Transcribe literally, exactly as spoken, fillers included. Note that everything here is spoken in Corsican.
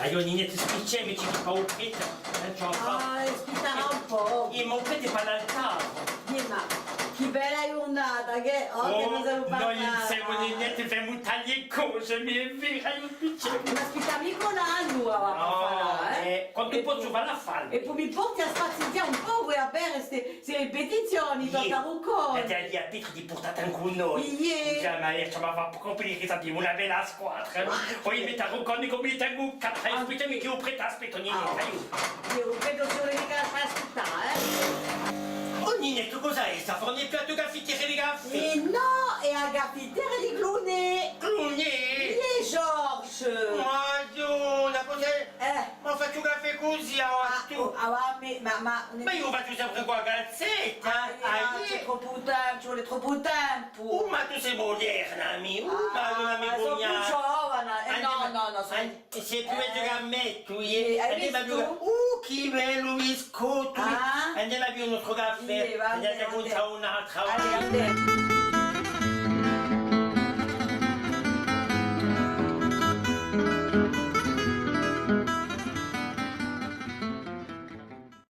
Aiò, Ninetta, spiccemu, ci hè u prete, eh, ci hè... Ah, aspetta un pocu. È, è u prete hè pà l'altare. Iè, ma chì bella ghjurnata chì hè, oh, chì... Oh, ùn si pò parlà. Noi inseme, Ninetta, femu tante cose, mì, hè vera, aiò, spiccemu. Ma aspetta, micca un annu, avà, pà fà, eh? Eh, quandu possu fà, a fà. È po mi porti à spazighjà un pocu è à vede ste, ste ripetizioni, iè, Totà Rucconi. È ti dicu à Petru di purtà ancu noi. Iè. Ghjà, ma, eh, ci avà à fà propiu, chì sappimu, una bella squadra. Poi mi mettu à Rucconi cum'è tengu, ca... Ah, aspetta, mì, chì u prete aspetta, Ninetta, aiò. Eiu credu chì ci vole micca à aspittà, eh. Oh, Ninetta, cosa hè sta forma? Hè più a to caffitteria di caffè? Eh nò, hè a caffitteria di Clunet. Clunet? Iè, Georges. Madonna, cosa hè? Eh. Ma facciu u caffè cusì, avà, tù? Ah, avà, mì, ma, ma... Ma eiu facciu sempre cù a calzetta, eh, ma ci hè troppu tempu, ci vole troppu tempu. Uh, ma tù sì muderna, mì. Uh, ma... Ah, ma sò più ghjovana. Eh, nò, nò, nò, sò... Sì più megliu chì mettu, iè. Hai vistu? Uh, chì bellu biscottu. Ah? Andemu à bè un altru caffè. Iè, và bè, andemu à cuntrà un altru. Allez, andemu.